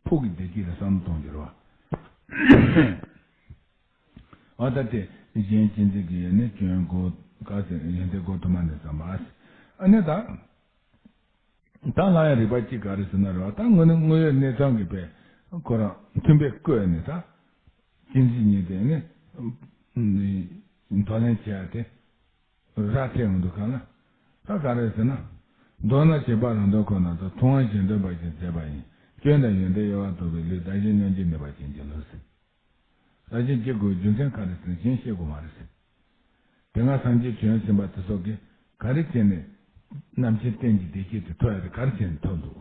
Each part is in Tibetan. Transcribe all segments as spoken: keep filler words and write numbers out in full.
ཕུགས་ཀྱི་བདེ་སྐྱིད་ལ་བསམ་བློ་གཏོང་རྒྱུ་རེད་བ། ཨ་ད་དེ་གཞན་གཅེས་འཛིན་གྱི་ཡོན་ཏན་སྐྱོན་དགོས་ག་ཟེར་ཡོན་ཏན་དགོས་ཐུབ་མ་ནས་བསམ་པ། ཨ་ནི་ད། ད་ལ་ཡང་རིག་པ་གཅིག་ག་རེ་ཟེར་ན་རེད་བ། ད་དངོས་གནས་དངོས་ཡོད་གནས་ཚང་གི་བས་ཁོ་རང་མཐུན་པའི་བཀོད་ནས་ད་གཅེས་འཛིན་གཉིས་དེ་ནི་འདོར་ལེན་བྱེད་ཡ་དེ་ར་ཐེ་འོང་འདུག་ག་ལ། ད་ག་རེ་ཟེར་ན། མདོར་ན་བྱེད་པ་རང་དོན་ཁོ་ན་དང་མཐོང་བ་གཞན་དོན་པ་ཞིག་མཛད་པ་ཡིན། སྐྱོན་དང་ཡོན་ཏན་གཡོ་བ་དག་པའི་ལུས། བདག་གཞན་མཉམ་བརྗེ་ནུས་པ་ཅན་གྱི་ལུས་ཟེར། ད་གཞན་གཅེས་དགོས་རྒྱུ་མཚན་ག་རེ་ཟེར་ན་གཞན་གཅེས་དགོས་མ་རེད་ཟེར། དེ་སྔ་སངས་རྒྱས་བྱོན་ཟིན་པ་དེ་ཚོ་གིས་ག་རེ་བྱས་ནས་རྣམ་མཁྱེན་རྟེན་གྱི་བདེ་སྐྱིད་དེ་ཐོབ་ཡ་དེ་ག་རེ་བྱས་ནས་ཐོབ་འདུག་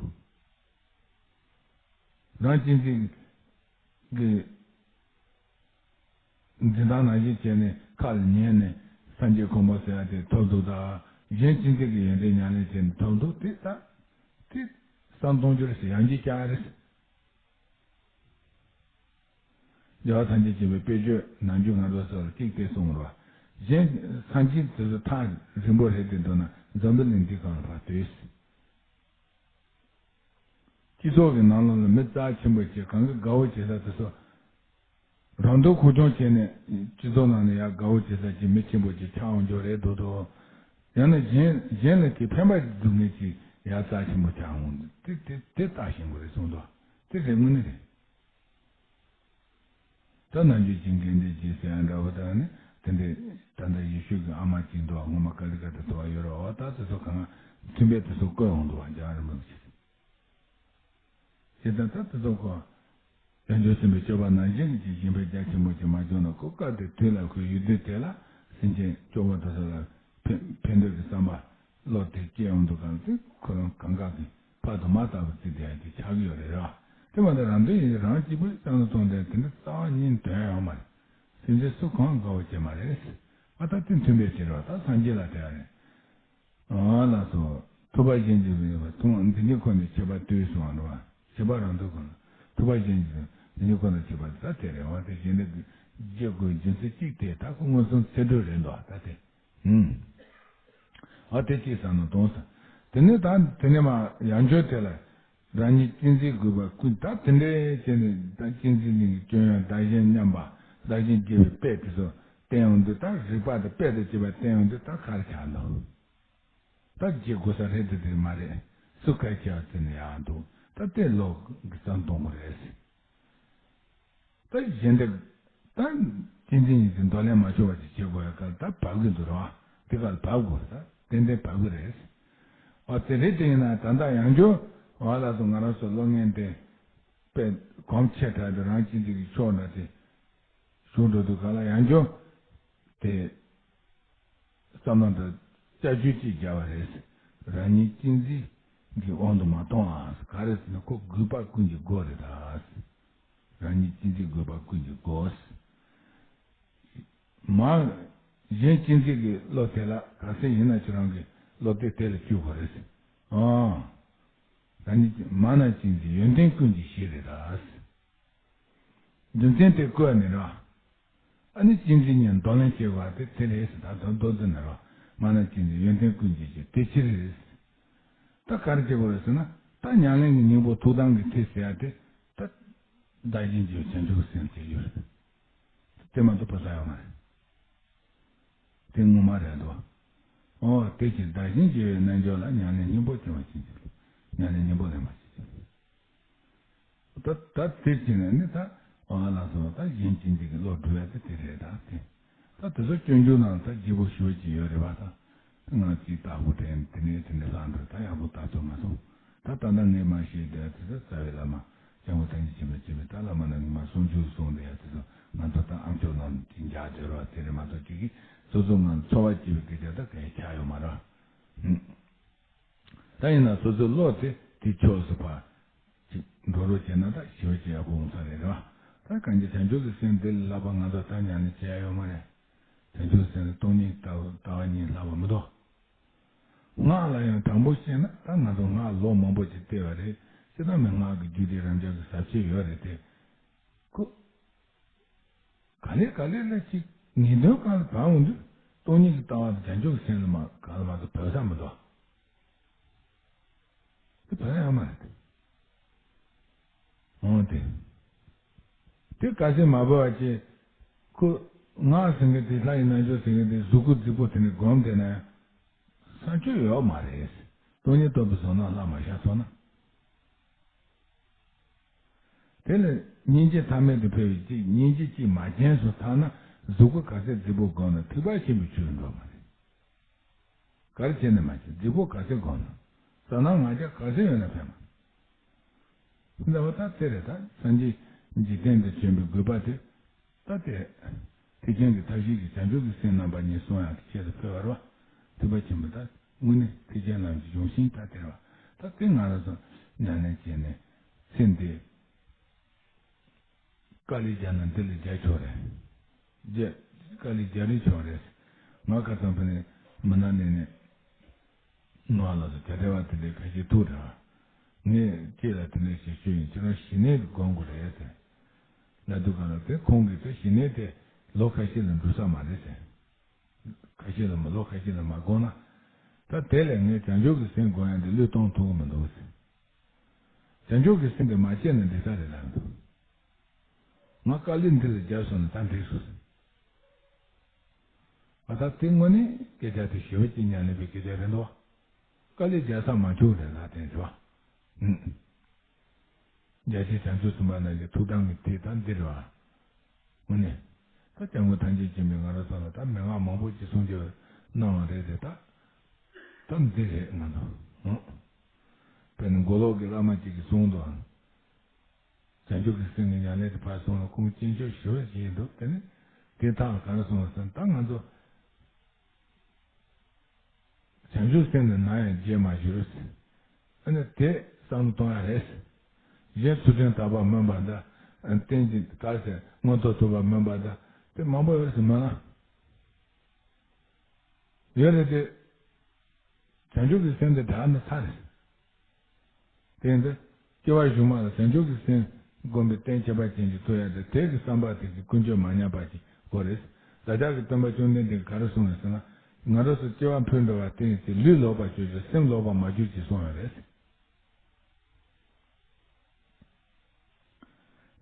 རང་གཅེས་འཛིན་གྱི་འཛིན་སྟངས་ནང་བཞིན་བྱས་ནས་ཁ་ལ་ཉན་ནས་སངས་རྒྱས་གོ་འཕང་ཟེར་ཡ་དེ་ཐོབ་འདུག་ད་གཞན་གཅེས་འཛིན་གྱི་ཡོན་ཏན་ཉམས་ལེན་བྱས་ནས་ཐོབ་འདུག་དེ་ལྟ་དེ་བསམ་གཏོང་རྒྱུ་རེད་ཟེར། ཡང་བསྐྱར་བསྐྱར་རེད་ཟེར། རྒྱལ་བ་ཐམས་ཅད་མཁྱེན་པའི་དཔེ་བརྗོད་ནང་རྒྱུད་ང་ཚོ་སོགས་ལ་གཅིག་དེ་གསུངས་རོགས། གཞན་སངས་རྒྱས་དེ་ཚོ་ཐག་རིང་པོ་རེད་དེ་འདུག་ན་འཛམ་བུ་གླིང་འདི་སྒང་ལ་ཕར་སྡོད། སྤྱི་ཚོགས་ཀྱི་ནང་ལོགས་ལ་མི་རྩ་ཆེན་པོ་བྱས་གང་གི་དགའ་བོ་བྱེད་ས་དེ་ཚོ་རང་དོན་ཁུར་སྐྱོང་བྱས་ནས་སྤྱི་ཚོགས་ནང་ལ་ཡར་དགའ་བོ་བྱེད་ས་ཅིག་མི་ཆེན་པོ་ཅིག་ཆགས་འོང་རྒྱུ་རེད་འདུག་དོ། ཡང་ན་གཞན་གཞན་ལ་དེ་ཕན་པ་སྒྲུབ་མཁན་ཅིག་ཡར་རྩ་ཆེན་པོ་ཆགས་འོང་དེ་དེ་དེ་ལྟ་ཤེས་དགོས་རེད་གསུངས་འདུག་དེ་རེད་དངོས་གནས་རེད། ད་ནམ་རྒྱུན་གྱི་འགན་འདྲེན་བྱེད་ཟེར་ཡ་འདྲ་བོ་དང་ནི་དེ་འདྲའི་ད་ལྟ་ཡེ་ཤུ་གི་ཨ་མ་གཅིག་འདུག་ངོ་མ་ཀ་ལི་ཀ་ཏ་དུ་བ་ཡོད་རེད། འོ་ད་དེ་ཚོ་གང་མཐུན་པའི་དེ་ཚོ་བཀོད་འོང་འདུག་བ། འཇམ་རིན་པོ་ཆེ་ཞེས་ད་ད་དེ་ཚོ་ཁོ་དལ་འབྱོར་སེམས་དཔའི་སྤྱོད་པ་ནང་བཞིན་གྱི་ཞིང་པའི་རྒྱ་ཆེན་པོ་ཅིག་མ་བྱུང་ན་ཁོ་སྐབས་དེ་དུས་ལ་ཁོའི་ཡུལ་དུས་དེ་ལ་སེམས་ཅན་སྐྱོ་བོ་དེ་ཚོ་ལ་ཕན་ཕན་འདོད་ཀྱི་བསམ་པ། བློ་དེ་སྐྱེ་ཡོང་དུས་གང་དུ་ཁོ་རང་གང་ག་གི་ཕ་དང་མ་ལྟ་བུ་ཅིག་དེ་ཡང་དེ་ཆགས་ཀྱི་ཡོད་རེད་ར། དེ་མ་གཏོགས་རང་དོན་ཡིན་རང་གཅིག་པུ་བསམ་བློ་གཏོང་དེ་དེ་འདྲ་རྩ་བ་ཉིད་དོན་ཡོད་མ་རེད། སེམས་ཅན་སུ་གང་དགའ་བོ་བྱེད་མ་རེད། ཨ་ད་དེ་མཐུན་པའི་ཕྱིར་རོ་ད་སངས་རྒྱས་ལ་དེ་ཡང་རེད། ཨ་ལགས་སོ། ཐུབ་པ་གཞན་གྱིས་མི་ཡོང་བ་ཐུབ་དབང་འདི་ཉིད་ཁོ་ནས་ཁྱད་པར་དུས་སུའང་རོ། ཁྱད་པར་རང་དོན་ཁོ་ན་ཐུབ་པ་གཞན་གྱིས་འདི་ཉིད་ཁོ་ན་ཁྱད་པར་ད་དེ་རེད་བ། དེ་གཞན་དེ་བརྗེ་དགོས་རྒྱུ་མཚན་གཅིག་དེ་ད་ཁོ་མངོན་སུམ་ཚད་གྲུབ་རེད་འདུག་ད་དེ། ཨུམ། ཨ་དེ་ཅིག་བསམ་ན་གཏོང་ས། དེ་ནས་ད་དེ་ནས་མ་ཡང་བསྐྱར་དེ་ལ་རང་ཉིད་གཅེས་འཛིན་དགོས་པ་ཀུན་ད་དེ་འདྲའི་བྱས་ནས་ད་གཅེས་འཛིན་གཉིས་ཀྱི་སྐྱོན་ཡང་བདག་གཞན་མཉམ་པ་བདག་གཞན་བརྗེ་བའི་དཔེ་དེ་ཚོ་བསྟན་ཡོང་དུས་ད་རིགས་པ་དང་དཔེ་དང་བཅས་པ་བསྟན་ཡོང་དུས་ད་ག་རེ་ཆགས་འདུག་ད་བརྗེ་དགོས་ས་རེད་དེ་དེ་མ་རེད། སུ་ག་ཆགས་ཟེར་ནས་ཡང་འདུག་ད་དེ་ལོག་གི་བསམ་གཏོང་དགོས་རེད། ད་གཞན་དེ་ད་གཅེས་འཛིན་གཉིས་ཀྱི་འདོར་ལེན་མ་ཤོར་བ་ཅིག་བྱེད་དགོས་ཡ་ག་ད་བབ་གི་འདུག་ར། དེ་ག་ལ་བབ་དགོས་ད་ཏན་ཏན་བབ་གི་རེད། ཨ་དེ་རེད་དེ་ཡིན་ན་ད་ལྟ་ཡང་བསྐྱར་ཨ་ལགས་སོ་ང་རང་ཚོ་སློབ་གཉེར་དེ་དཔེ་གོམས་ཆེ་དྲགས་དེ་རང་གཅེས་འཛིན་གྱི་ཕྱོགས་འདྲ་དེ་ཞུགས་འགྲོ་དུས་ག་ལ་ཡང་བསྐྱར་དེ་བསམ་བློ་འདི་བསྐྱར་བཅོས་ཅིག་བརྒྱབ་པ་རེད། རང་ཉིད་གཅེས་འཛིན་གྱི་དབང་དུ་མ་གཏོང་ཨ། ག་རེ་ཟེར་ན་ཁོ་དགོས་པ་ཀུན་གྱི་སྒོ་རེད་ད། རང་ཉིད་གཅེས་འཛིན་དགོས་པ་ཀུན་གྱི་སྒོ། མ་གཞན་གཅེས་འཛིན་གྱི་བློ་དེ་ལ་ག་ཚད་ཡིན་ན་ཁྱེད་རང་གི་བློ་དེ་དེ་ལ་བཅུག་དགོས་རེད། ཨང་། རང་ཉིད་མ་ན་གཅེས་འཛིན་ཡོན་ཏན་ཀུན་གྱི་གཞི་རེད་ད། རྒྱུ་མཚན་དེ་བཀོད་ནས་ར། ཨ་ནི་གཅེས་འཛིན་གཉིས་འདོར་ལེན་བྱེད་དགོས་པ་དེ་དེ་རེད་ཟེར་ད་དོན་མདོར་བསྡུས་ན་ར། མ་ན་གཅེས་འཛིན་ཡོན་ཏན་ཀུན་གྱི་གཞི་དེ་ཕྱིར་རེད། ད་ག་རེ་བྱེད་དགོས་རེད་ཟེར་ན་ད་ཉམས་ལེན་གྱི་སྙིང་པོ་ཐུགས་དམ་གྱི་ཐིག་ཟེར་ཡ་དེ་ད་བདག་གཞན་གྱི་བྱང་ཆུབ་སེམས་དེ་ཡོད་རེད། དེ་མ་གཏོགས་ཕུན་སུམ་ཡོད་མ་རེད། དེ་ངོ་མ་རེད་དོ། ཨོ་དེ་ཕྱིར་བདག་གཞན་བརྗེ་བའི་རྣལ་འབྱོར་ལ། ཉམས་ལེན་སྙིང་པོ་བྱིན་པ་ཅན་གྱི་བློ། ཉམས་ལེན་སྙིང་པོ་ལེན་པ་ཅན་གྱི་བློ། ད་ད་དེ་བྱས་ནས་ནི་ད་ཨ་ལགས་སོ་ད་གཞན་གཅེས་འཛིན་གྱི་བློ་སྒྲུབ་ཡ་དེ་དེ་རེད་ད་དེ། ད་དེ་ཚོ་སྤྱོད་འཇུག་ནང་ད་སྐྱེས་བུ་ཞུ་བ་ཅིག་ཡོད་རེད་པ་ད། ང་ཅིག་ལྟ་བུ་དྲན་དེ་ནས་དེ་ནས་ལྷག་འགྲོ་ད་ཡག་པོ་ལྟ་ཐུབ་མ་སོང་། ད་ད་ལྟ་ངས་མ་ཤེས་དེ་དེ་ཚོ་རྩ་བའི་བླ་མ་སྐྱབས་མགོན་ཐམས་ཅད་མཁྱེན་པ་སྐྱེས་བུ་ད་བླ་མ་ནང་གི་མ་གསུང་ཆོས་གསུང་དེ་ཡ་དེ་ཚོ་ང་ཚོ་ད་ཨམ་ཅོག་ནང་ཅིག་འཇགས་བསྡད་རོགས་དེ་རེད་མ་གཏོགས་ཅིག་གིས་སོ་སོ་ང་ཚོ་འཚོ་བ་སྐྱེལ་བའི་སྐད་ཆ་ད་གང་ཡང་ཆགས་ཡོད་མ་རེད། ད་ཡིན་ན་སོ་སོའི་བློ་དེ་དེ་ཕྱོགས་སུ་ཕར་ཅིག་འགྲོ་རོགས་བྱས་ན་ད་ཞི་བ་ཅིག་ཡག་པོ་འོང་ས་རེད་ར། ད་གང་ཅི་བྱང་ཆུབ་ཀྱི་སེམས་དེ་ལས་ལྷག་པ་ང་ཚོ་ད་ཉམས་ལེན་བྱེད་ཡ་ཡོད་མ་རེད། བྱང་ཆུབ་སེམས་ལ་སྟོང་ཉིད་ལྟ་བ་ལྟ་བ་གཉིས་ལྷག་པ་མི་འདུག་སྔགས་ལ་ཡང་དྲང་པོ་བཤད་ན་ད་ང་ཚོ་སྔགས་ལོ་མང་པོ་ཅིག་བལྟས་པ་རེད། ཅི་ལྟར་མིན་སྔགས་ཀྱི་རྒྱུད་སྡེ་རབ་འབྱམས་ཀྱི་ཟབ་ཆོས་ཡོད་རེད་དེ། ཁོ། ག་ལེ་ག་ལེ་ལ་ཅིག་ངེས་དོན་གང་ལ་བབས་འོང་དུས་སྟོང་ཉིད་ཀྱི་ལྟ་བ་དང་བྱང་ཆུབ་ཀྱི་སེམས་ལ་མ་གང་ལ་མ་གཏོགས་བབས་ས་མི་འདུག་དེ་བབས་ཡ་ཡོད་མ་རེད། འོ་ དེ། དེ་ག་ཚད་མ་བོར་བ་ཅིག་ཁོ་ངག་ཟེར་མཁན་དེ་ལྷ་ཡི་རྣལ་འབྱོར་ཟེར་མཁན་དེ་གཟུགས་སྐུ་རྫིག་པོ་དེ་ནས་བསྒོམས་བསྡད་ན་ཡང་བསམ་རྒྱུ་ཡོད་མ་རེད། སྟོང་ཉིད་རྟོགས་པའི་བཟོ་ལམ་ལ་མ་བཞག་སོང་ན། དེ་ལ་སྙིང་རྗེ་ཐ་མལ་དུ་འཕེལ་བའི་ཅིག་སྙིང་རྗེ་ཅིག་མ་སྦྱངས་སོང་ཐལ་ན་གཟུགས་སྐུ་ག་ཚད་རྫིག་པོ་བསྒོམས་ན་ཐེག་པ་ཆེན་པོའི་ཆོས་ལ་འགྲོ་མ་རེད། ག་རེ་བྱས་ནས་མ་བྱས་རྫིག་པོ་ག་ཚད་བསྒོམས་ན། ཟ་སྣང་ང་རྒྱལ་ག་ཚད་ཡོད་ན་ཕན་མ། འདི་བ་ད་དེ་རེད། ད་སངས་རྒྱས་འཇིག་རྟེན་དུ་བྱོན་པའི་དགོས་པ་དེ། ད་དེ། ཐེག་ཆེན་གྱི་ཐབས་ཤེས་ཀྱི་བྱང་ཆུབ་ཀྱི་སེམས་རྣམ་པ་གཉིས་གསུང་ཡག་གི་ཆེད་དུ་ཕེབས་པ་རེད་བ། ཐེག་པ་ཆེན་པོ་ད་དངོས་གནས་ཐེག་ཆེན་ལམ་གྱི་གཞུང་ཤིང་ད་དེ་རེད་བ། ད་དེ་ང་རང་ཚོ་ཉམས་ལེན་བྱས་ནས་སེམས་དེ། དཀའ་ལས་རྒྱག་ན་འདི་ལས་རྒྱག་ཆོག་རེད། རྒྱ། དཀའ་ལས་རྒྱག་རིན་ཆོག་རེད། ང་ཁ་སང་ཕ་ནས་མི་ནང་ནས་ནས། ནོར་ལ་སོགས་བྱ་བྲལ་བ་དེ་འདྲའི་ཁ་ཤས་ཐུག་འདྲ། ངས་ཁྱེད་ལ་དེ་འདྲ་ཞིག་ཞུས་ཡིན། ཁྱེད་རང་ཞི་གནས་དགོངས་དགོས་རེད་ཟེར། ལབ་དུས་གང་ལ་དེ་ཁོང་གིས་དེ་ཞི་གནས་དེ་ལོ་ཁ་ཤས་ལ་འགྲུབ་ས་མ་རེད་ཟེར། ཁ་ཤས་ལ་མ་ལོ་ཁ་ཤས་ལ་མ་དགོངས་ན། ད་དེ་ལས་ངས་བྱང་ཆུབ་ཀྱི་སེམས་སྒོམ་ཡག་འདི་བློས་གཏོང་ཐུབ་ཀྱི་མི་འདུག་ཟེར། བྱང་ཆུབ་ཀྱི་སེམས་དེ་མ་སྐྱེས་ན་འགྲིག་ས་རེད་ལབ་འདུག་ང་དཀའ་ལས་འདི་ལ་རྒྱབ་སོང་ན་ད་འགྲིག་སོང་ཟེར། ང་ད་དེ་དངོས་གནས་སྐད་ཆ་དེ་ཞི་བ་སྐྱེས་ཉམས་ལེན་པའི་སྐད་ཆ་རེད་འདུག་དཀའ་ལས་རྒྱག་ས་མ་བྱུང་རེད་ལ་དེ་རེད་བ། ཨུམ། རྒྱལ་སྲས་བྱང་ཆུབ་སེམས་དཔའ་རྣམས་ཀྱི་ཐུགས་དམ་གྱི་ཐིག་ད་འདི་རེད་བ། དངོས་གནས། ད་སྐྱབས་མགོན་ཐམས་ཅད་མཁྱེན་པས་ང་རང་ཚོ་ལ་ད་མན་ངག་མང་པོ་ཅིག་གསུང་རྒྱུ་གནང་བ་རེད་དེ་ད། ད་འདི་རེད་ང་ཚོ། ཨང་། དཔེར་ན་མགོ་ལོག་གི་བླ་མ་ཅིག་གིས་གསུངས་འདུག་ཨང་། བྱང་ཆུབ་ཀྱི་སེམས་ཀྱི་ཉམས་ལེན་དེ་ཕར་སོང་ལ་ཁུངས་སྐྱེལ་ཆོག་ཞུ་བ་ཞིག་འདུག་དེ་ནི་དེ་དག་ག་རེ་གསུངས་ཟེར་ན་ད་ང་ཚོ། བྱང་ཆུབ་སེམས་ནི་ནམ་ཡང་བརྗེད་མ་གྱུར། ཨ་ནི་དེ་བསམ་བློ་གཏོང་ཡ་རེད། གཞན་ཚུལ་ཁྲིམས་དག་པ་སྨོན་པ་འདྲ། རྟེན་ཅིང་འབྲེལ་ཟེར་མངོན་རྟོགས་ཐོབ་པ་སྨོན་པ་འདྲ། དེ་མང་པོ་ཡོད་ཟེར་མོད་ལ། ཡོད་རེད་དེ། བྱང་ཆུབ་ཀྱི་སེམས་དེ་དག་ནི་ཚར་རེད། དེ་ཡིན་ཏེ། སྐྱེ་བ་གཞུག་མ་ལ་བྱང་ཆུབ་ཀྱི་སེམས་བསྒོམ་པའི་རྟེན་ཁྱད་པར་ཅན་གྱི་ཐོབ་ཡ་དེ་དེ་གི་བསམ་པ་དེ་གི་ཀུན་སྤྱོད་མ་ཉམས་པ་ཅིག་དགོས་རེད། བདག་ཅག་གི་སྟོན་པ་བཅོམ་ལྡན་འདས་ཀྱིས་ག་རེ་གསུངས་ཡོད་ཟེར་ན། ང་རང་ཚོ་སྐྱེ་བ་འཕོས་འགྲོ་བ་དེ་ཡིན་ཏེ་ལུས་ལོག་པར་གྱུར་ཅིག་སེམས་ལོག་པར་མ་གྱུར་ཅིག་གསུངས་ཡོད་རེད།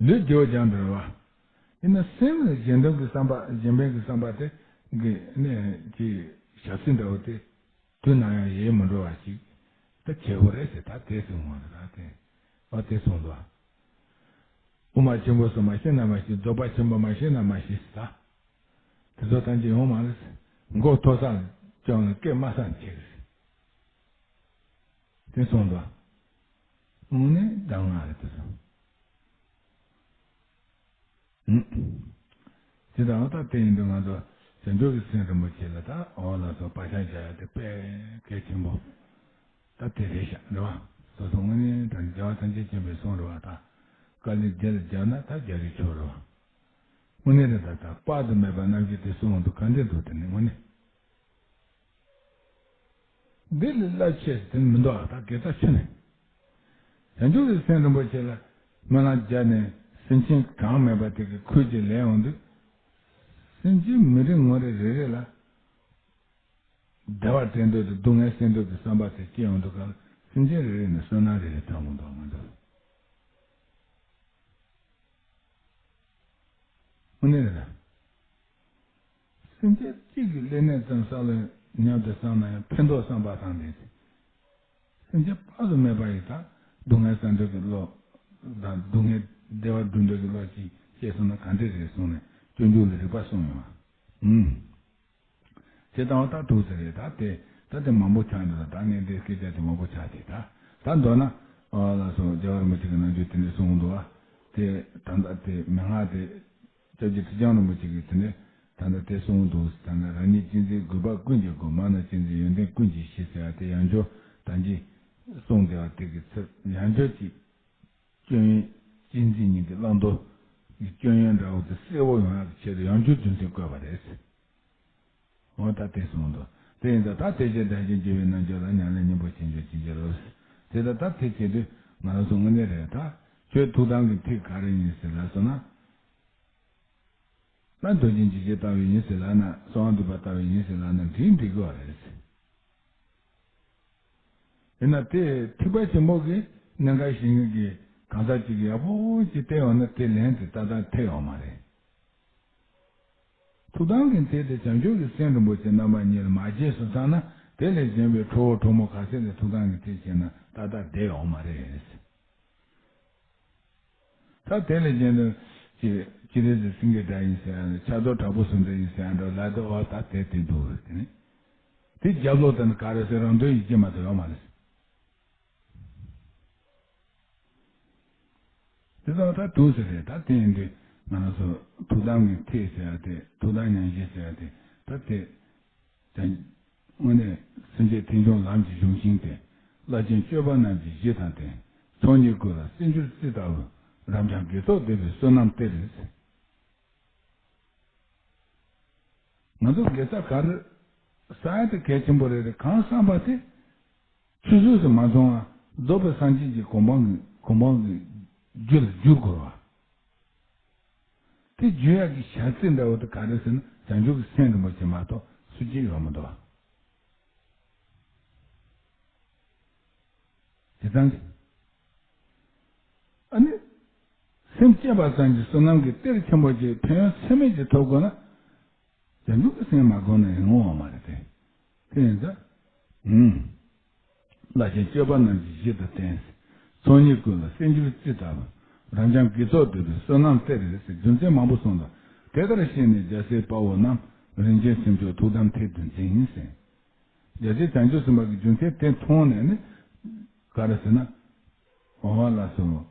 ལུས་རྒྱུ་སྦྱངས་འགྲོ་བ། ཡིན་ན་སེམས་ལ་གཞན་དོན་གྱི་བསམ་པ་གཞན་ཕན་གྱི་བསམ་པ་དེ་གི་གནས་ཀྱི་ཞག་ཚི་འདྲ་བོ་དེ། དུས་ནམ་ཡང་ཡལ་མི་འགྲོ་བ་ཞིག་ད་བྱེད་དགོས་རེད་ཟེར་ད་དེ་གསུངས་པ་རེད་ད་དེ། ཨ་དེ་གསུངས་འདུག་དབུ་མ་ཆེན་པོ་སོགས་མ་ཤེས་ན་མ་ཤེས། རྫོགས་པ་ཆེན་པོ་མ་ཤེས་ན་མ་ཤེས་ཟེར་ད། དེ་ཚོ་ཐམས་ཅད་ཡོང་མ་རེད་ཟེར། མགོ་མཐོ་སར་བཅོམ་ནས་སྐད་དམའ་སར་འཁྱེར་ཟེར། དེ་གསུངས་འདུག་དངོས་གནས་གདམས་ངག་རེད་དེ་ཚོ། ཨུམ། དེ་དང་ད་དེ་ཡིན་དུས་ང་ཚོ་བྱང་ཆུབ་ཀྱི་སེམས་རིན་པོ་ཆེ་ལ་ད་འོ་ལགས་སོ་བག་ཆགས་བཞག་ཡ་དེ་དཔེ་གལ་ཆེན་པོ། ད་དེ་རེད་ཤག་རེད་བ། སོ་སོ་དངོས་གནས་དང་རྒྱལ་བ་ཐམས་ཅད་མཁྱེན་པའི་གསུང་རེད་བ་ད། དཀའ་ལས་རྒྱལ་ལ་རྒྱག་ན་ད་རྒྱལ་རིགས་ཆོག་རེད་བ། དངོས་གནས་རེད་ད་ད་དཔག་ཏུ་མེད་པ་རྣམ་འགྱུར་དེ་གསུང་འདུག་ག་འདྲ་འདུག་དེ་ནི་དངོས་གནས། འདི་ལས་རླབས་ཆེ་དེ་མི་འདུག་ཨ་ད་དགེ་རྩ་ཆེ་ནས། བྱང་ཆུབ་ཀྱི་སེམས་རིན་པོ་ཆེ་ལ་སྨོན་ལམ་བརྒྱབ་ནས་སེམས་ཅན་གྲངས་མེད་པ་དེ་གི་ཁུར་གྱིས་ལེན་འོང་དུས། སེམས་ཅན་མི་རེ་ངོ་རེ་རེ་རེ་ལ། བདེ་བ་དྲན་འདོད་དང་སྡུག་བསྔལ་སེལ་འདོད་ཀྱི་བསམ་པ་དེ་སྐྱེ་འོང་དུས་གང་ལ་སེམས་ཅན་རེ་རེ་ནས་བསོད་ནམས་རེ་རེ་ཐོན་འོང་དུས་ང་ཚོ། དངོས་གནས་རེད་ད། སེམས་ཅན་གཅིག་གི་ལས་གནས་ཙམ་བསགས་ལ་ཉམས་དུ་བསམ་ན་ཡང་ཕན་ཐོགས་བསམ་པ་དང་ལྡན་ཏེ། སེམས་ཅན་དཔག་ཏུ་མེད་པ་ཡི་དྭགས་སྡུག་བསྔལ་བསམ་གྲུབ་ཀྱི་བློ་དང་སྡུག་བསྔལ་བདེ་བ་སྒྲུབ་འདོད་ཀྱི་བློ་ཅིག་སྐྱེས་སོང་ན་ག་འདྲ་རེད་གསུངས་ནས་སྤྱོད་འཇུག་ལ་རིགས་པ་གསུངས་ཡོང་བ། ཨུམ། དེ་ལྟ་བ་ད་ཐུག་ཟེར་རེད་ད་དེ་ད་དེ་མང་པོ་ཆགས་འདུག་ད་ངས་འདི་སྐད་ཆ་དེ་མང་པོ་ཆགས་དེ་ད་ད་མདོར་ན་ཨ་ལ་སོ་རྒྱལ་བ་རིན་པོ་ཆེ་གི་རྣལ་འབྱོར་དེ་འདྲ་གསུངས་འདུག་ཨ། དེ་ད་ད་དེ་མན་ངག་དེ། སྐྱབས་རྗེ་ཁྲི་བྱང་རིན་པོ་ཆེ་གིས་དེ་ནས་ད་ལྟ་དེ་གསུངས་འདུག་ད་ནི་རང་ཉིད་གཅེས་འཛིན་དགོས་པ་ཀུན་གྱི་སྒོ་མ་ན་གཅེས་འཛིན་ཡོན་ཏན་ཀུན་གྱི་གཞི་ཟེར་བ་དེ་ཡང་བསྐྱར་ད་གིན་གསུངས་བསྡད་པ་དེ་གི་ཚུལ་ཡང་བསྐྱར་གྱི་སྐྱོན་ཡོན་གཅེས་འཛིན་གཉིས་ཀྱི་བླང་དོར་གྱི་སྐྱོན་ཡོན་འདྲ་བོ་དེ་གསལ་བོ་ཡོང་ཡག་གི་ཆེད་དུ་ཡང་བསྐྱར་རྒྱུ་མཚན་བཀོད་པ་རེད། འོ་ད་དེ་གསུངས་འདུག་དེ་ཡིན་ད་ད་དེ་ཕྱིར་དག་ཅིང་རྒྱུ་བའི་རྣལ་འབྱོར་ལ་ཉམས་ལེན་སྙིང་པོ་ཆེན་པོས་བྱིན་གྱིས་རློབས། དེ་ད་ད་དེ་བྱེད་དུས་ང་རང་ཚོ་དངོས་གནས་རེད་ད་ཁྱོད་ཐུགས་དམ་གྱི་ཐིག་ག་རེ་ཡིན་ཟེར་ལབ་སོང་ན། ད་མདོ་རྒྱུད་འཇིགས་བྱེད་ལྟ་བུ་ཡིན་ཟེར་ལབ་ན་གསང་བ་འདུས་པ་ལྟ་བུ་ཡིན་ཟེར་ལབ་ན་འགྲིག་འགྲིག་གི་བ་རེད། ཡིན་ན་དེ་ཐེག་པ་ཆེན་པོ་གི་གནད་འགག་ཤེས་མཁན་གྱི་ གང་ཟག་ཅིག་གིས་ཡག་པོ་ཅིག་བལྟས་ཡོང་ན་དེ་ལན་དེ་ཏག་ཏག་ཐེབས་ཡོང་མ་རེད། ཐུགས་དམ་གྱི་མཐིལ་དེ་བྱང་ཆུབ་ཀྱི་སེམས་རིན་པོ་ཆེ་རྣམ་པ་གཉིས་ལ་མ་སྐྱེས་སོང་ཙང་ན་དེ་ལས་གཞན་པའི་ཁྲོ་བོ་ཁྲོ་མོ་ག་ཚད་ནས་ཐུགས་དམ་གྱི་མཐིལ་བྱས་ན་ཏག་ཏག་བསྡད་ཡོང་མ་རེད། ད་དེ་ལས་གཞན་དུ་ཅི་ཅི་རིགས་སུ་སེང་གེ་སྒྲ་ཡིན་ཟེར་ཡང་ཆགས་རྡོར་དྲག་པོ་སུམ་བརྩེགས་ཡིན་ཟེར་ཡང་འགྲོ་ལ་དོ་བ་ད་དེ་དེ་འདུག་དེ་ནི་དེ་རྒྱབ་ལོག་དེ་ནི་ག་རེ་ཟེར་རང་དོན་ཡིད་ཀྱི་མ་དོ་ཡོད་མ་རེད། དེ་ཚོ་ད་དུས་སུ་རེད། ད་དེ་ཡིན་དུས་ང་རང་ཚོ་ཐུགས་དམ་གྱི་མཐིལ་ཟེར་ཡ་དེ་ཐུགས་དམ་སྙན་བཞེས་ཟེར་ཡ་དེ་ད་དེ་དེ་དངོས་གནས་སེམས་ཅན་མཐིལ་འཇོམས་ལམ་གྱི་གཞུང་ཤིང་སྟེ། བླ་ཆེན་སྤྱོད་པ་རྣམས་ཀྱི་གཞི་དང་ལྡན། ཚོགས་གཉིས་ཀུན་ལ་གསེར་འགྱུར་རྩི་ལྟ་བུ། རབ་འབྱམས་དགེ་ཚོགས་འདོད་པའི་བསོད་ནམས་གཏེར། ང་ཚོ་དགེ་རྩ་ག་རེ་བསགས་ཡ་དེ་གལ་ཆེན་པོ་རེད་དེ། གང་བསགས་པ་དེ་ཆུད་ཟོས་སུ་མ་སོང་བ་རྫོགས་པའི་སངས་རྒྱས་ཀྱི་གོ་འཕང་གི་གོ་འཕང་གི་རྒྱུ་ལ་བསྒྱུར་དགོས་པ། དེ་བསྒྱུར་ཡག་གི་བྱ་ཚིག་འདྲ་བོ་དེ་ག་རེ་ཟེར་ན་བྱང་ཆུབ་ཀྱི་སེམས་རིན་པོ་ཆེ་མ་གཏོགས་སུ་གཅིག་ཡོད་མི་འདུག་བ། དེ་ཙང་གི་ཨ་ནི་སེམས་བསྐྱེད་པ་ཙམ་གྱིས་བསོད་ནམས་ཀྱི་གཏེར་ཆེན་པོ་ཅིག་ཕན་ཡོན་ཚད་མེད་ཅིག་ཐོབ་དགོས་ན། བྱང་ཆུབ་ཀྱི་སེམས་མ་བསྒོམས་ན་ཡོང་བ་མ་རེད་དེ། དེ་ཡིན་ཙང་། ཨུམ། བླ་ཆེན་སྤྱོད་པ་རྣམས་ཀྱི་གཞི་དང་ལྡན། ཚོགས་གཉིས་ཀུན་ལ་གསེར་འགྱུར་རྩི་ལྟ་བུ། རབ་འབྱམས་དགེ་ཚོགས་འདོད་པའི་བསོད་ནམས་གཏེར་རེད་ཟེར་རྒྱུ་མཚན་མང་པོ་གསུངས་ལ། དེ་ལྟར་ཤེས་ནས་རྒྱལ་སྲས་དཔའ་བོ་རྣམས། རིན་ཆེན་སེམས་མཆོག་ཐུགས་དམ་མཐིལ་དུ་འཛིན་ཟེར། རྒྱལ་སྲས་བྱང་ཆུབ་སེམས་དཔའ་གི་རྒྱུ་མཚན་དེ་མཐོང་ནས་ནི། ག་རེ་ཟེར་ན། འོ་ལགས་སོ།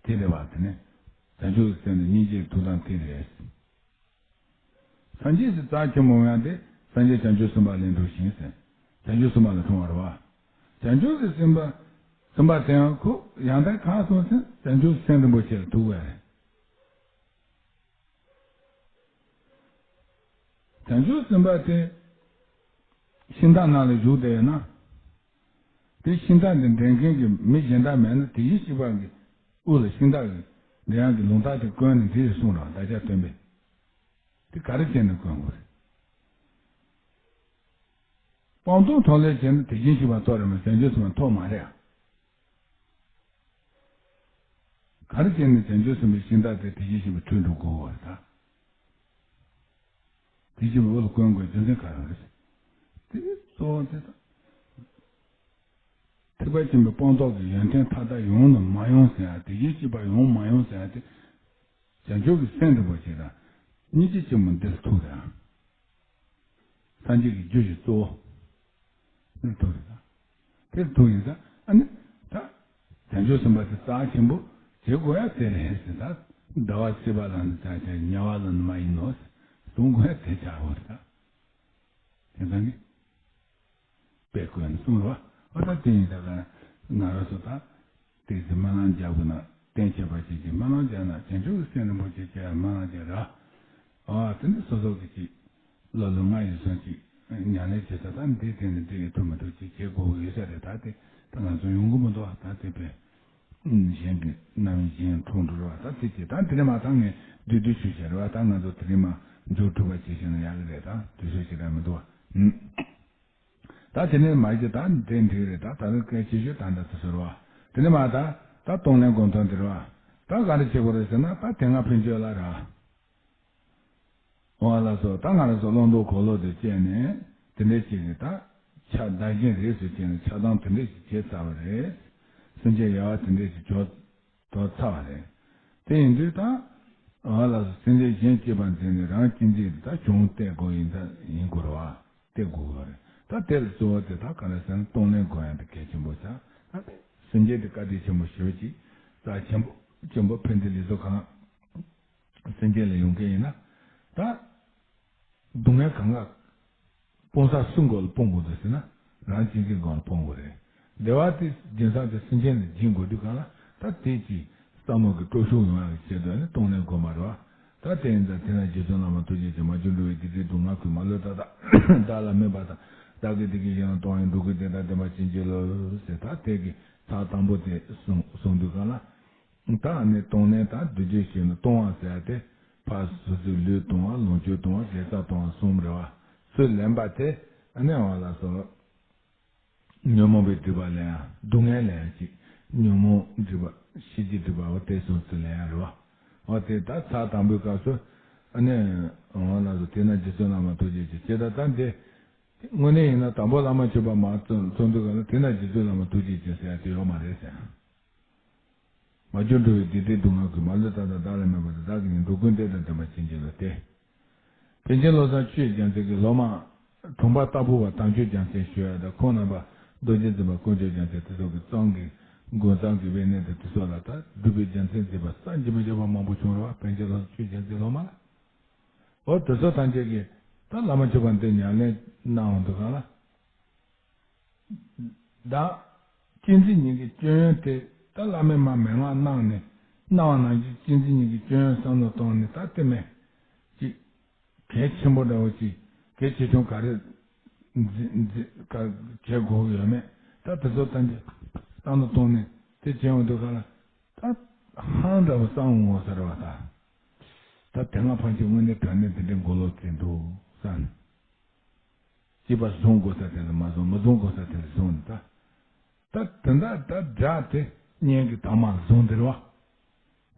དེ་རེད་བ་དེ་ནི། བྱང་ཆུབ་སེམས་ནི་སྙིང་རྗེའི་ཐུགས་དམ་མཐིལ་རེད། སངས་རྒྱས་སུ་རྩ་ཆེན་པོ་ཡང་དེ་སངས་རྒྱས་བྱང་ཆུབ་སེམས་དཔའ་ལས་འགྲོ་ཞིང་ཟེར། བྱང་ཆུབ་སེམས་དཔའ་ལ་མཐོང་བ་རེད་བ། བྱང་ཆུབ་ཀྱི་སེམས་དཔའ་སེམས་དཔའ་དེ་ཡང་ཁོ་ཡང་དག་གང་སོང་ཟེར་བྱང་ཆུབ་སེམས་རིན་པོ་ཆེ་ལ་ཐུག་པ་རེད། བྱང་ཆུབ་སེམས་དཔའ་དེ་ཤིང་རྟ་ནང་ལ་བཞུགས་བསྡད་ཡོད་ན། དེ་ཤིང་རྟ་འདི་འདྲེན་མཁན་གྱི་མི་གཞན་དག་མེད་ན་དེ་བཞིན་གཤེགས་པ་གི་དབུ་ལ་ཤིང་རྟ་གི་འདྲེན་ཡག་གི་ལུང་རྟགས་དེ་བསྐོན་ནས་འདི་རེད་གསུངས་རོགས་བདག་ཅག་སྟོན་པས། དེ་ག་རེ་བྱས་ནས་བསྐོན་དགོས་རེད། སྤངས་རྟོགས་ཐོག་ལས་བྱས་ན་དེ་བཞིན་གཤེགས་པ་ཐོབ་རེད་མ་བྱང་ཆུབ་སེམས་དཔའ་ཐོབ་མ་རེད་ཨ། ག་རེ་བྱས་ནས་བྱང་ཆུབ་སེམས་དཔའི་ཤིང་རྟ་དེ་དེ་བཞིན་གཤེགས་པའི་འཁྲུལ་འགྲོ་དགོས་པ་རེད་ད། དེ་བཞིན་པའི་འོག་ལ་བསྐོན་དགོས་རྒྱུ་མཚན་ག་རེ་རེད། དེ་གཙོ་བོ་དེ་དང་། ཐེག་པ་ཆེན་པོའི་སྤངས་རྟོགས་ཀྱི་ཡོན་ཏན་མཐའ་དག་ཡོང་ནམ་མ་ཡོང་ཟེར་ཡ་དེ་བཞིན་གཤེགས་པ་ཡོང་མ་ཡོང་ཟེར་ཡ་དེ། བྱང་ཆུབ་ཀྱི་སེམས་རིན་པོ་ཆེ་དང་སྙིང་རྗེ་ཆེན་པོ་འདིར་ཐུག་རེད་ཨ། སངས་རྒྱས་ཀྱི་རྒྱུ་ཞིག་གཙོ་བོ། འདིར་ཐུག་རེད་ད། དེར་ཐུག་ཡིན་ཙང་ཨ་ནི་ད། བྱང་ཆུབ་སེམས་དཔའ་དེ་རྩ་ཆེན་པོ་བྱེད་དགོས་ཡ་དེ་རེད་ཟེར་ད། ཟླ་བ་བསིལ་བ་ལ་ནི་ཆ་ཆ་ཉ་བ་ལ་ནི་མ་ཡིན་ནོ་ཟེར་གསུང་དགོས་ཡ་དེ་ཆགས་ཡོད་རེད་ད། དེ་ཙང་གི་དཔེ་བཀོད་ནས་གསུངས་རོགས། ཨོ་ད་དེ་ཡིན་ད་ག་ང་རང་ཚོ་ད་ཏོག་ཙམ་སྨོན་ལམ་རྒྱག་དགོས་ན་གཏན་ཆད་པ་ཞིག་གིས་སྨོན་ལམ་རྒྱག་ན་བྱང་ཆུབ་ཀྱི་སེམས་རིན་པོ་ཆེ་ཁྱེད་སྨོན་ལམ་རྒྱག་ར། ཨོ་དེ་ནི་སོ་སོ་གི་ཅིག་བློ་ལ་ང་ཡི་སོང་ཅིག་ཉམས་ལེན་བྱེད་ས་ད་འདི་དེ་ནི་འདི་ཡི་ཐུབ་མི་ཐུབ་ཅིག་བྱེད་དགོས་ཀྱི་ཡོད་ས་རེད། ད་དེ་ད་ང་ཚོ་ཡོང་གི་མི་འདུག་ད་དེ་དཔེ། གཞན་གྱི་རྣམ་གཞན་འཁྲུངས་འགྲོ་ར་བ་ད་དེ་ཅི་ད་དེ་ནས་མ་ཐང་ངས་བསྡུས་བསྡུས་ཞུས་བྱས་ར་བ་ད་ང་ཚོ་དེ་རིང་མ་མཇུག་གྲུབ་པ་བྱེད་ཤེས་ན་ཡག་གི་རེད། ད་དུས་ཚོད་ཅི་ར་མི་འདུག་བ། ད་དེ་ནས་མ་ཅི་ད་འདྲེ་འགྲིག་རེད། ད་ད་རིང་སྐད་ཆེ་ཤོས་ད་འདྲ་ཚོ་ཟེར་བ་དེ་ནས་མ་ད་ད་གཏོང་ལེན་དགོངས་དོན་དེ་ར་བ་ད་ག་རེ་བྱེད་དགོས་རེད་ཟེར་ན་ད་དེ་སྔ་ཕན་ཆོད་ལ་ར། འོ་ལགས་སོ། ད་ང་རང་ཚོ་བླང་དོར་གོ་ལོག་དེ་བཅད་ནས་དེ་འདྲ་ཞིག་གི་ད་ཆ་བདག་གཞན་རིས་སུ་བཅད་ནས་ཆགས་སྡང་དེ་འདྲ་ཞིག་བྱས་ཚར་བ་རེད། སེམས་ཅན་ཡ་བ་དེ་འདྲ་ཞིག་བྱོས་དོར་ཚར་བ་རེད། དེ་ཡིན་དུས་ད་འོ་ལགས་སོ། སེམས་ཅན་གཞན་གཅེས་པར་འཛིན་ནས་རང་གཅེས་འཛིན་ད་བྱུང་གཏད་དགོས་ཡིན་ད་ཡིན་དགོས་རེད་བ། གཏད་དགོས་རེད། ད་དེ་ལ་གཙོ་བོ་དེ་ད་ག་རེ་ཟེར་ན་གཏོང་ལེན་དགོས་ཡ་དེ་གལ་ཆེན་པོ་ཆགས། ད་སེམས་ཅན་དེ་བཀའ་དྲིན་ཆེན་པོ་ཞེ་པོ་ཅིག་རྩ་ཆེན་པོ་ཆེན་པོ་ཕན་བདེ་ལེགས་སོ་གང་། སེམས་ཅན་ལ་ཡོང་མཁན་ཡིན་ན། ད། སྡུག་བསྔལ་གང་ག་སྤོང་ས་སུ་མགོ་ལ་སྤོང་དགོས་འདུག་ཟེར་ན། རང་གཅེས་འཛིན་སྒང་ལ་སྤོང་དགོས་རེད། བདེ་བ་དེ་སྦྱིན་སྲེག་དེ་སེམས་ཅན་ལ་སྦྱིན་དགོས་དུས་གང་ལ་ད་དེ་ཅིག་བསམ་བློ་གི་སྤྲོ་ཤུགས་ཡོང་ཡག་གི་ཆེད་དུ་ནི་གཏོང་ལེན་དགོས་མ་རེད་བ། ད་དེ་ཡིན་ཙང་དེ་ན་རྗེ་བཙུན་བླ་མ་ཐུགས་རྗེ་ཆེ་མ་བྱོན་འགྲོ་བའི་སྡིག་སྒྲིབ་སྡུག་བསྔལ་ཁུར་མ་ལོས་ད་ད་བདག་ལ་སྨན་པ་དང་བདག་གི་སྡིག་གིས་གཞན་ལ་གཏོང་བའི་འགྲོ་ཀུན་བདེན་མཐའ་བདེན་པ་ཅན་གྱི་ལུས་ཟེར་ད་དེ་གི་ཚར་དང་པོ་དེ་གསུངས་གསུངས་དུས་གང་ལ། ད་ནི་གཏོང་ལེན་དང་བསྡུ་སྦྱོར་བྱས་ནས་གཏོང་བ་ཟེར་ཏེ་ཕར་སོ་སོའི་ལུས་གཏོང་བ་ལོངས་སྤྱོད་གཏོང་བ་དགེ་རྩ་གཏོང་བ་གསུམ་རེད་བ། ཚུར་ལེན་པ་དེ་ཨ་ནི་འོ་ལགས་སོ། ཉོན་མོངས་པའི་སྒྲིབ་པ་ལེན་ཡ་སྡུག་བསྔལ་ལེན་ཡ་གཅིག་ཉོན་མོངས་སྒྲིབ་པ་ ཤེས་བྱའི་སྒྲིབ་པ་འོ་དེ་སོང་ཚུལ་ལ་ཡང་རེད་བ། འོ་དེ་ད་ཚར་དང་པོའི་སྐབས་སུ་ཨ་ནི་འོ་ལགས་སོ། དེས་ན་རྗེ་བཙུན་བླ་མ་ཐུགས་རྗེ་ཆེ། ཇི་ལྟར་ད་འདི་དངོས་གནས་ཡིན་ན་དང་པོ་བླ་མ་མཆོད་པ་མར་བརྩམས་བརྩམས་དུས་ག་ལ་དེས་ན་རྗེ་བཙུན་བླ་མ་ཐུགས་རྗེ་ཆེ་ཟེར་ཡ་དེ་ཡོད་མ་རེད་ཟེར། མ་གྱུར་འགྲོ་བའི་བདེ་སྡུག་ངང་གིས། མ་ལུས་བདག་དང་བདག་ལས་མེད་པར། བདག་གི་ནི་འགྲོ་ཀུན་བདེ་དང་ལྡན་པར་བྱིན་གྱིས་རློབས་ཏེ། པཎ་ཆེན་བློ་བཟང་ཆོས་ཀྱི་རྒྱལ་མཚན་གྱི་སློབ་མ་གྲོང་པ་ལྟ་བུ་བ་དམ་ཆོས་རྒྱལ་མཚན་ཞུ་ཡ་དང་ཁོང་རྣམ་པ་རྡོ་རྗེ་འཛིན་པ་དཀོན་མཆོག་རྒྱལ་མཚན་དེ་ཚོ་གི་གཙང་གི་དགོན་གཙང་གི་དབེན་གནས་དང་དེ་ཚོ་ལ་ད་སྒྲུབ་པའི་རྒྱལ་མཚན་མཛད་པ་བསམ་གྱིས་མི་ཁྱབ་པ་མང་པོ་བྱུང་རེད་བ། པཎ་ཆེན་བློ་བཟང་ཆོས་ཀྱི་རྒྱལ་མཚན་སློབ་མ་ལ། འོ་དེ་ཚོ་ཐམས་ཅད་ཀྱིས་ད་བླ་མ་མཆོད་པ་འདི་ཉམས་ལེན་གནང་འོང་དུས་ག་ལ། བདག་བསྟན་འཛིན་ཉིད་ཀྱི་སྐྱོན་ཡོན་དེ་ད་བླ་མས་མར་མན་ངག་གནང་ནས་གནང་བ་ནང་བཞིན་བསྟན་འཛིན་ཉིད་ཀྱི་སྐྱོན་ཡོན་བསམ་བློ་བཏང་ནས་ད་དེ་མེད་ཅིག་གལ་ཆེན་པོ་འདྲ་བོ་ཅིག་གལ་ཆེ་ཆུང་ག་རེ་འཛི་འཛི་ག་བྱེད་དགོས་ཀྱི་ཡོད་མེད་ད་དེ་ཚོ་ད་འདི་བསམ་བློ་བཏང་ནས་དེ་བྱས་འོང་དུས་ག་ལ་ད་ཧང་འདྲ་བོ་བསམ་འོང་ཟེར་བ་ད་ད་དེ་སྔ་ཕན་ཆད་དངོས་གནས་དྲང་གནས་འདི་འདྲའི་མགོ་ལོག་བྱས་འདུག་བསམ། སྐྱེས་པ་བཟུང་དགོས་ས་དེ་ལ་མ་བཟུང་། མ་བཟུང་དགོས་ས་དེ་ལ་བཟུང་ནས་ད། ད་དེ་འདྲ་ད་དགྲ་དེ་གཉེན་གྱི་དྭངས་མ་ལ་བཟུང་དེ་རེད་བ།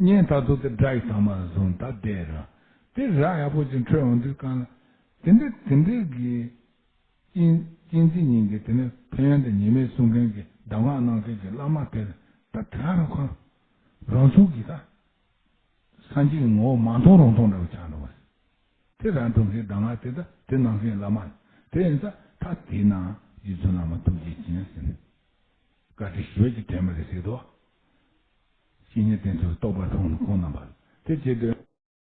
གཉེན་ད་དུ་དེ་དགྲ་ཡི་དྭངས་མ་ལ་བཟུང་ད་བསྡད་རེད་བ། དེ་ར་ཡག་པོ་ཅིག་འཕྲོད་འོང་དུས་གང་ལ། དེ་འདྲ་དེ་འདྲའི་གི་ཅིན་ཅིན་ཙི་ཉིན་གྱི་དེ་ནས་ཕན་ཡོན་དང་ཉེས་དམིགས་གསུང་མཁན་གྱི་གདམས་ངག་གནང་མཁན་གྱི་བླ་མ་དེ་ལ་ད་དེ་རང་ཁོ་རང་ཚུགས་ཀྱི་ད། སངས་རྒྱས་ཀྱི་ངོ་བོ་མ་མཐོང་རུང་མཐོང་འདྲ་བོ་ཆགས་འགྲོ་བ་རེད། དེ་རང་སྒྲུབ་མཁན་གདམས་ངག་དེ་དང་དེ་གནང་མཁན་བླ་མ་རེད། དེ་ཡིན་ཙང་ད་དེ་ན་རྗེ་བཙུན་བླ་མ་ཐུགས་རྗེ་ཆེ་ཟེར་ནས་བཀའ་དྲིན་ཞུ་བ་ཅིག་དྲན་པ་རེད་ཟེར་དོ། བཤེས་གཉེན་བསྟེན་ཚུལ་རྟོགས་པ་འཁྲུངས་ནས་ཁོང་རྣམ་པ་དེ་བྱེད་དུས།